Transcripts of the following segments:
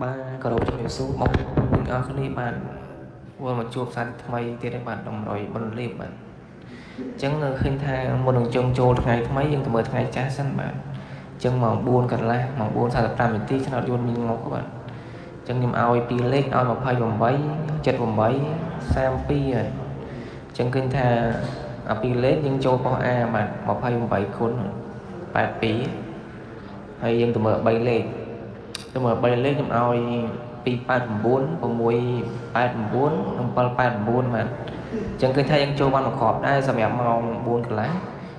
បាទគោរពជំរាបសួរបងប្អូនទាំងអស់គ្នាបាទវិលមកជួបសារថ្មីទៀតហើយបាទតម្រុយបុណ្យលាភបាទអញ្ចឹងឃើញថាមុននឹងចុងចូលថ្ងៃថ្មីយើងទៅមើលថ្ងៃចាស់សិនបាទអញ្ចឹងម៉ោង4កន្លះម៉ោង4:45នាទីឆ្នោតយួនមីងុកបាទអញ្ចឹងខ្ញុំឲ្យពីរលេខឲ្យ28 78 32ហើយអញ្ចឹងឃើញថាអាពីរលេខយើងចូលប៉ុស្តិ៍ A បាទ28គុណ82ហើយយើងទៅមើល3លេខទៅមើល3លេខខ្ញុំឲ្យ289 689និង789បាទអញ្ចឹងឃើញថាយើងចូលបានមួយគ្រាប់ដែរសម្រាប់ម៉ោង4កន្លះ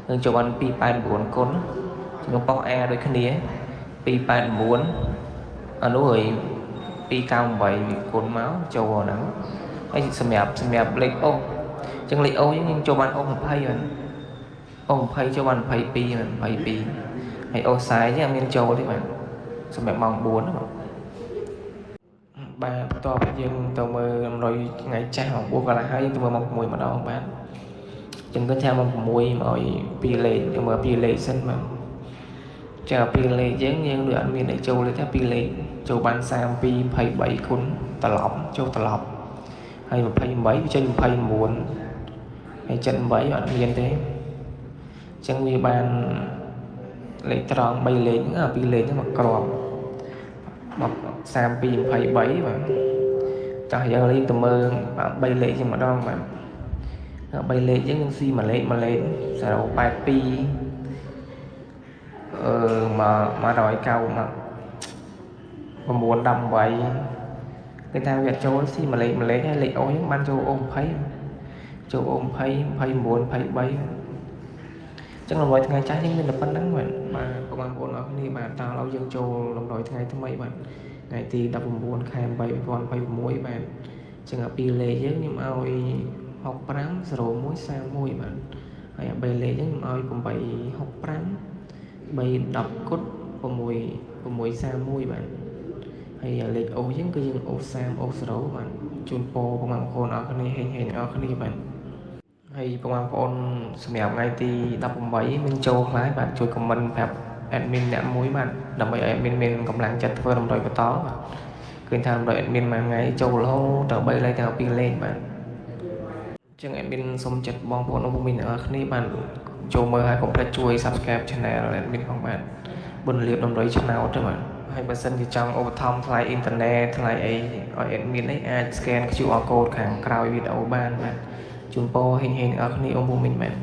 យើងចូលបាន289គុណជាងប៉ុស្តិ៍ A ដូចគ្នា289អានោះហើយ298វាគុណមកចូលហ្នឹងហើយសម្រាប់លេខអូសអញ្ចឹងលេខអូសយើងចូលបានអូស20ហ្នឹងអូស20ចូលបាន22 22ហើយអូស40អត់មានចូលទេបាទសម្រាប់ម៉ោង4ហ្នឹងបាទបន្ទាប់ពីយើងទៅមើលតម្រុយថ្ងៃចាស់ម៉ោង4កន្លះហើយយើងទៅមើលម៉ោង6ម្ដងបាទចឹងគឺថាម៉ោង6មកឲ្យពីរលេខទៅមើលពីរលេខសិនបាទចាពីរលេខយើងយើងដូចអត់មានអីចូលទេថាពីរលេខចូលបាន32 23គុណត្រឡប់ចូលត្រឡប់ហើយ28វាចេញ29ហើយ78អត់មានទេអញ្ចឹងវាបានលេខត្រង់3លេខហ្នឹងពីរលេខហ្នឹងមកគ្រាប់មក32 23បាទតោះយើងលេងទៅមើល3លេខជាម្ដងបាទ3លេខយើងយើងស៊ីមួយលេខមួយលេខ082អឺមក190មក918គេថាវាចូលស៊ីមួយលេខមួយលេខហើយលេខអូហ្នឹងបានចូលអូ20ចូលអូ20 29 23ចឹងតម្រុយថ្ងៃចាស់យើងមានតែប៉ុណ្្នឹងបាទបាទបងប្អូនអរគ្នាបាទតើឥឡូវយើងចូលតម្រុយថ្ងៃថ្មីបាទថ្ងៃទី19ខែ8 2026បាទចឹងអាពីរលេខយើងខ្ញុំឲ្យ65 01 31បាទហើយអា3លេខយើងខ្ញុំឲ្យ865 3 10គុត6 631បាទហើយលេខអូសយើងគឺយើងអូស30អូស0បាទជូនពរបងប្អូនអរគ្នាហេងហេងអរគ្នាបាទហើយបងប្អូនសម្រាប់ថ្ងៃទី18មានចូលខ្លះបាទជួយ comment ប្រាប់ admin អ្នកមួយបាទដើម្បីឲ្យ admin មានកម្លាំងចិត្តធ្វើតម្រុយបន្តបាទឃើញថាតម្រុយ admin មួយថ្ងៃចូលរហូតដល់3លេខដល់2លេខបាទអញ្ចឹង admin សូមចិត្តបងប្អូនអរមីនទាំងអស់គ្នាបាទចូលមើលហើយកុំភ្លេចជួយ subscribe channel admin ផងបាទបុណ្យលាភតម្រុយឆ្នោតទៅបាទហើយបើសិនជាចង់ឧបត្ថម្ភថ្លៃអ៊ីនធឺណិតថ្លៃអីឲ្យ admin អីអាច scan QR code ខាងក្រោយវីដេអូបានបាទជូនពរហេងហេងទាំងអស់គ្នាអ៊ំពូមីងបាទ។